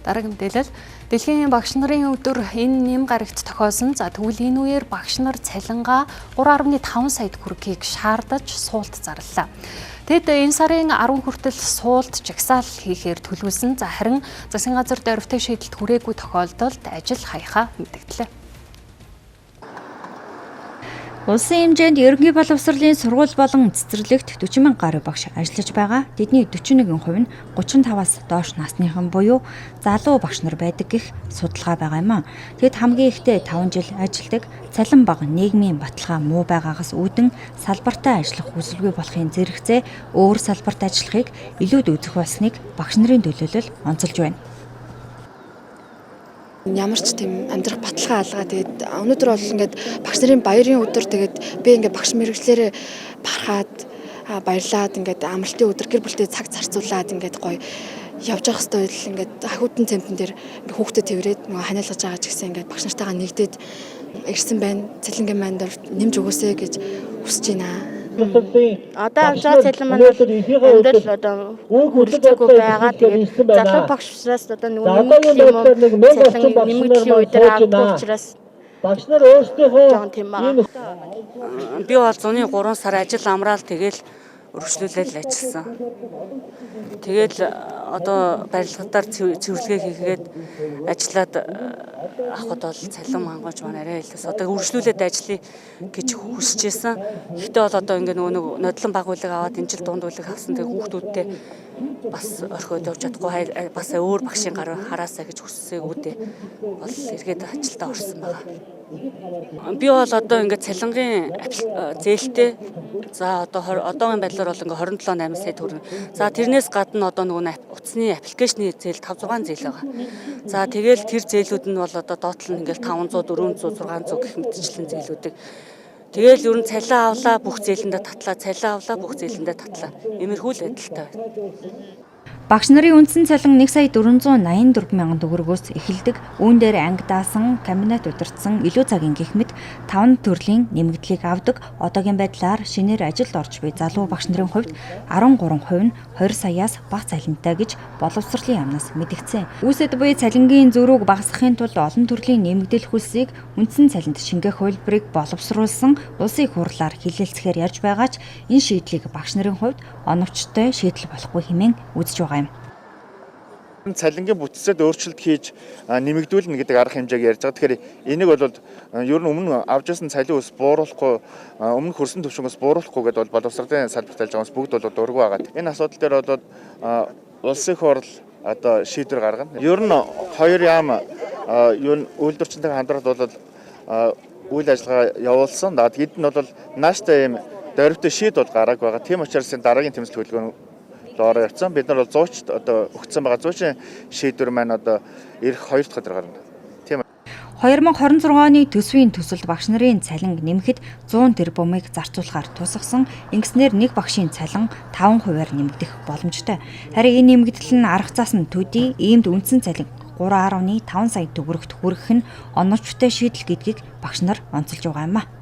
Дараагийн мэдээлэл: Дэлхийн багш нарын өдөр энэ нэм гарагт тохиосон. За, тэгвэл энэ үеэр багш нар цалингаа 3.5 сая төгрөгийг шаардаж суулт зарлалаа. Тэд энэ сарын 10 хүртэл суулт жагсаал хийхээр төлөвлөсөн. За, харин засгийн газар дөрвтэй шийдэлд хүрээгүй тохиолдолд ажил хаяхаа мэдэгдлээ. Улсын хэмжээнд ерөнхий боловсролын сургууль болон цэцэрлэгт 40 мянган гаруй багш ажиллаж байгаа. Тэдний 41% нь 35-аас доош насныхан буюу залуу багш нар байдаг гэх судалгаа байгаа юм а. Тэд хамгийн ихдээ 5 жил ажилладаг, цалин бага, нийгмийн баталгаа муу байгаагаас үүдэн салбартаа ажиллах хүсэлгүй болохын зэрэгцээ өөр салбарт ажиллахыг илүүд үзэх болсныг багш нарын төлөөлөл онцолж байна. Ямар ч тийм амьдрах баталгаа алгаа. Тэгээд өнөөдөр бол ингээд багш нарын баярын өдөр. Тэгээд би ингээд багш мэргэжлээрээ бахархаад, баярлаад, ингээд амралтын өдөр гэр бүлтэй цаг зарцуулаад ингээд гоё явж явах хэвээр л ингээд хахиутан цемтэн дээр ингээд хүүхдэд тэврээд нөгөө ханиалгаж байгаа ч гэсэн ингээд багш нартайгаа нэгдээд ирсэн байна. Цалингийн маань нэмж өгөөсэй гэж хүсэж байна. Одоо авч байгаа цалин маань бол амьдрал одоо хүрэлцээгүй байгаа. Тэгээд залуу багш учраас одоо нөгөө нэмэгдэл юм уу, цалин нэмэгдлийн үе дээр авдаг учраас багш нар өөрсдийнхөө жоохон тийм байгаа. Би бол зуны 3 сар ажил амраал, тэгэл өргөжлүүлэл ажилласан. Тэгэл одоо барилгадаар цэвэрлэгээ хийгээд ажиллаад авахд бол цалин мангууч маань арай илүү. Одоо өргөжлүүлээд ажиллая гэж хүсэж байсан. Гэхдээ бол одоо ингээ нөгөө нэг нодлон баг үлэг аваад энэ жил дунд үлэг авсан. Тэгээ хүүхдүүдтэй бас орхиод явж чадахгүй, бас өөр багшийн гар хараасаа гэж хүссээгүй дээ. Бол эргээд ажилдаа орсон байгаа. Би бол одоо ингээд цалингийн зээлтэй, за, одоо одоогийн байдлаар бол ингээд 27 8 сая төгрөг. За, тэрнээс гадна одоо нөгөө утасны application ы зээл 5 6 зээл байгаа. За, тэгэл тэр зээлүүд нь бол одоо доотлол нь ингээд 500, 400, 600 гэх мэтчлэн зээлүүдийг. Тэгэл ер нь цалин авлаа, бүх зээлэндээ татлаа, цалин авлаа, бүх зээлэндээ татлаа. Иймэрхүү л байдалтай байна. Багш нарын үндсэн цалин 1 сая 484 мянган төгрөгөөс эхэлдэг. Үүн дээр анги даасан, кабинет удирдсан, илүү цагийн гэх мэт 5 төрлийн нэмэгдлийг авдаг. Одоогийн байдлаар шинээр ажилд орж буй залуу багш нарын хувьд 13% нь 20 саяас бага цалинтай гэж боловсролын яамнаас мэдэгдсэн. Үүсэд буй цалингийн зөрүүг багасгахын тулд олон төрлийн нэмэгдэл хөлсийг үндсэн цалинд шингээх хувилбарыг боловсруулсан улсын их хурлаар хилэлцэхээр ярьж байгаа ч энэ шийдлийг багш нарын хувьд оновчтой шийдэл болохгүй хэмээн үзэж байгаа юм. Цалингийн бүтцэд өөрчлөлт хийж нэмэгдүүлнэ гэдэг арга хэмжээг ярьж байгаа. Тэгэхээр энийг бол ер нь өмнө авч ирсэн цалин өс бууруулахгүй, өмнө хөрсөн түвшингөөс бууруулахгүй гэдээ бол боловсролын салбарт ажиллаж байгаа хүмүүс бүгд бол дургүй байгаа. Энэ асуудал дээр бол улсын хурал одоо шийдвэр гаргана. Ер нь хоёр яам юу үйлдвэрчинтэйгээ хамтраад бол үйл ажиллагаа явуулсан. Тэд нь бол нааштай ийм дөрвтэй шийд бол гараагүй байгаа. Тийм учраас энэ дараагийн тэмцэл хөдөлгөөн доороо явцсан. Бид нар бол зуучд одоо өгсөн байгаа. Зуучийн шийдвэр маань одоо ирэх 2 дахь өдөр гарна. Тийм. 2026 оны төсвийн төсөлд багш нарын цалинг нэмэхэд 100 тэрбумыг зарцуулахаар тусгасан. Ингэснээр нэг багшийн цалин 5 хувиар нэмэгдэх боломжтой. Харин энэ нэмэгдэл нь арга заас нь төдий иймд үндсэн цалин 3.5 сая төгрөгт хүргэх нь оновчтой шийдэл гэдгийг багш нар онцолж байгаа юм а.